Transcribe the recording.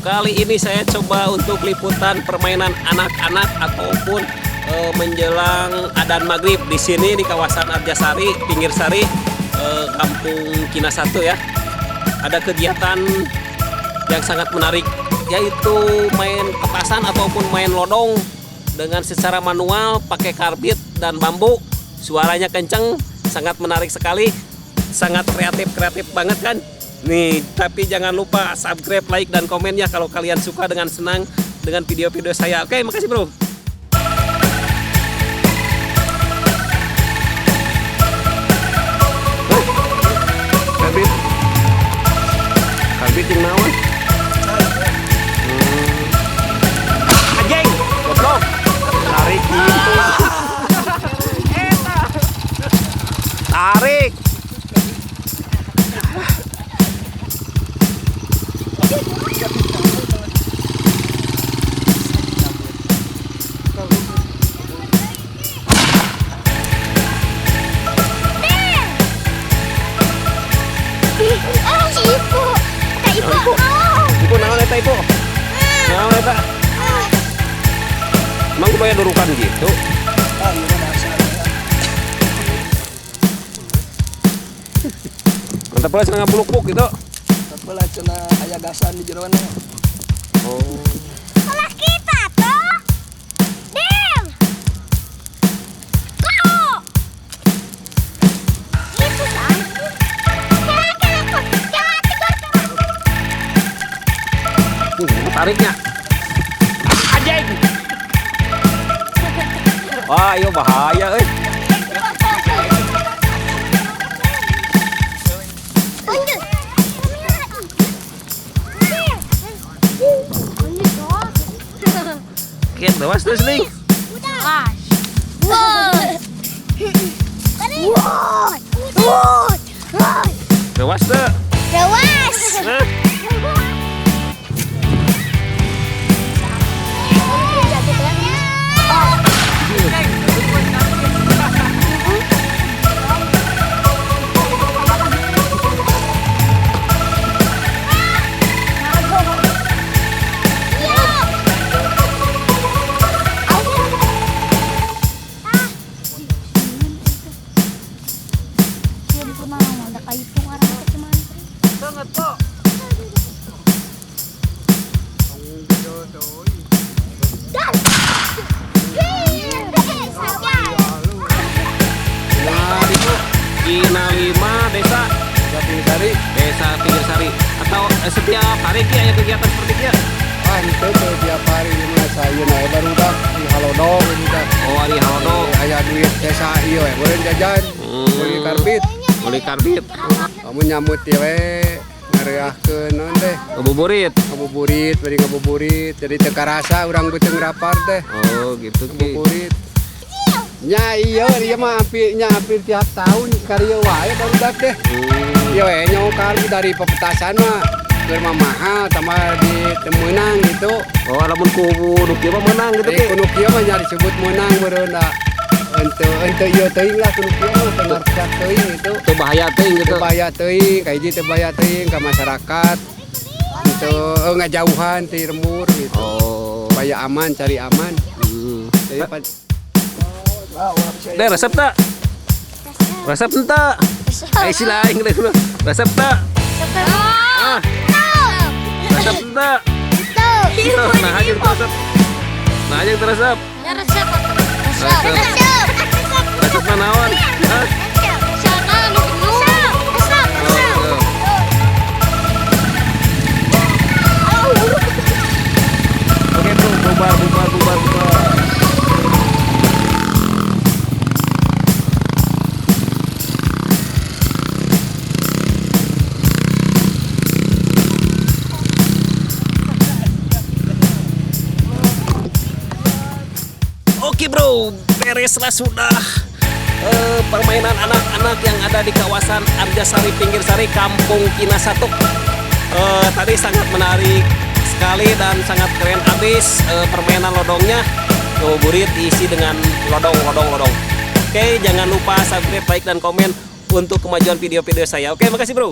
Kali ini saya coba untuk liputan permainan anak-anak ataupun menjelang adan maghrib di sini di kawasan Arjasari, Pinggir Sari, Kampung Cina 1 ya. Ada kegiatan yang sangat menarik, yaitu main petasan ataupun main lodong dengan secara manual pakai karbit dan bambu. Suaranya kenceng, sangat menarik sekali, sangat kreatif-kreatif banget kan? Nih, tapi jangan lupa subscribe, like, dan komen ya kalau kalian suka dengan senang dengan video-video saya. Oke, makasih bro. Oh, karbit, karbit yang naon? Anjing, goblok. Tarik gitu. Tarik. Ah, si Ibu. Eta Ibu. Ibu. Ibu naon eta Ibu? Naon eta? Emang kudu aya durukan gitu? Ah, iya mah dasar. Mantap pula cenah ngabuluk-buk gitu. Tapi lah cenah aya gasan di jero na. Oh. Olah kita tuh. Dem. Go. Itu sang. Kira kira kok. Kira tiga. Tariknya. Anjing. Wah, iya bahaya euy. Lanjut. Lanjut dong. Kieu dewas terus nih. Udah. Wah. Wah. Wah. Wah. Dewas teu. Dewas. Hah? Nah, itu Cina 5 Desa Pinggir Desa Pinggir Sari. Atau setiap hari Ki aya kegiatan seperti kieu? Ah, itu tuh tiap hari ini mah saya na barudak di halodong ini dah. Oh, ari halodong. Aya duit desa ieu we, boleh jajan, beli karbit. Beli karbit. Kamu nyambut ieu we ngareahkeun naon teh? Ngabuburit. Ngabuburit, bari ngabuburit. Jadi teu karasa urang beuteung rapar teh. Oh, gitu Ki. Ngabuburit. Nya iya, ieu mah hampir nya hampir tiap tahun karya wae barudak teh. Ieu we nyaho karbit dari pepetasan mah keur mah mahal tambah di teu meunang gitu. Oh, lamun ku nu kieu mah meunang gitu Jadi Ki. kudu kieu mah nya disebut meunang meureun da. Henteu henteu ieu teuing lah kudu kieu mah teu ngartian teuing gitu. Teu bahaya teuing gitu. Teu bahaya teuing, kahiji teu bahaya teuing ka masyarakat. Henteu ngajauhan ti lembur gitu. Oh. Supaya aman, cari aman. Jadi Deh, resep tak? Resep ente. Eh, sila aing deh dulu. Resep tak? Ah, resep ente. Nah, aja yang resep. Nah, aja yang resep. Resep. Resep. Resep manaon? Hah? Oh, oke, bro, bubar, bubar, bubar, bubar. Oke bro, bereslah sudah permainan anak-anak yang ada di kawasan Arjasari Pinggir Sari, Kampung Cina 1. Tadi sangat menarik sekali dan sangat keren abis permainan lodongnya. Ngabuburit diisi dengan lodong, lodong, lodong. Oke, jangan lupa subscribe, like, dan komen untuk kemajuan video-video saya. Oke, makasih bro.